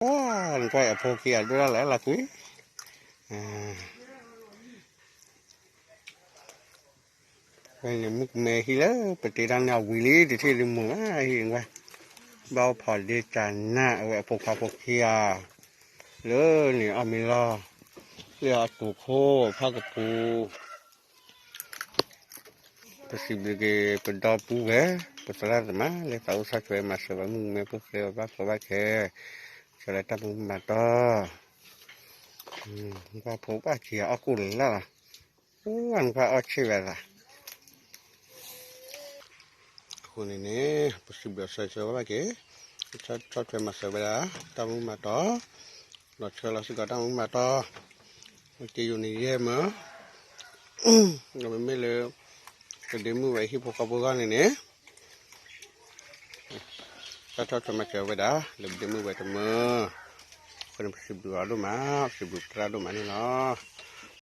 နကွၢ်အဖိခံဂၤဒိၣ်ဒၣ်လဲာ်လၢကွံာ်, ဝဲန့ၣ်မုၣ်ကမဲဟံၣ်လၢ ပတ့တၢ်န့ၣ်အဝံၤလံ တထံၣ်လံမုာ်မးဟံၣ်ကွၢ်, ဘၣ်အိၣ်ဖးဒ့တၢ်နၢ် အဝဲအဖိခွါဖိခံဂၤ လၢန့ၣ်အီၣ်မ့ၤလီၤ, လၢအတိာ်ခိၣ်ဖၣ်ကပူၤ ပစံးဘျုးက့ၤပဒီပုၢ်ဝဲၢ် ပသရၣ်သမါ လၢသးအိၣ်ဆီၣ်ထွဲမၤစၢၤဝဲမုၣ်ကမဲဖိဃဲအီၤဘၣ်ဖီဘၣ်ခဲ, စၢၤလၢတၢ်မူမၤတီၢ်, နကွၢ်ဖိဘၣ်က့ၤအီၣ်ကိၣ်လၢ်လၢ်လီၤ, အိၣ်နကွၢ်အီၣ်ဆ့ၣ်ဝဲသး အဃိန့ၣ်န့ၣ် ပစံးဘျုးစၢၤဆၢဝဲဘၣ်က့ၤ, ဆီၣ်ထွဲမၤစၢၤဝဲဒၣ် တၢ်မူမၤတီၢ်, လီၤဆၢလီၤစ့ၢ်ကီးတၢ်မူမၤတီၢ်, ဝဲက့ယိာ်န့ၣ်ယဲၢ်မၢ, ဒီးမ့မ့ၢ်လၢ ပဒ့မုၣ်ဝဲဟံၣ်ဖိဃီဖိဂီၢ်န့ၣ်န့ၣ် တၢ်ဆီၣ်ထွဲမၤစၢၤဝဲဒၣ် လၢပဒ့မုၣ်ဝဲတမၢ, အဃိန့ၣ်ပစံးဘျုးအီၤဒိၣ်မး, ပစံးဘျုးပသရၣ်ဒိၣ်မးန့ၣ်လီၤ.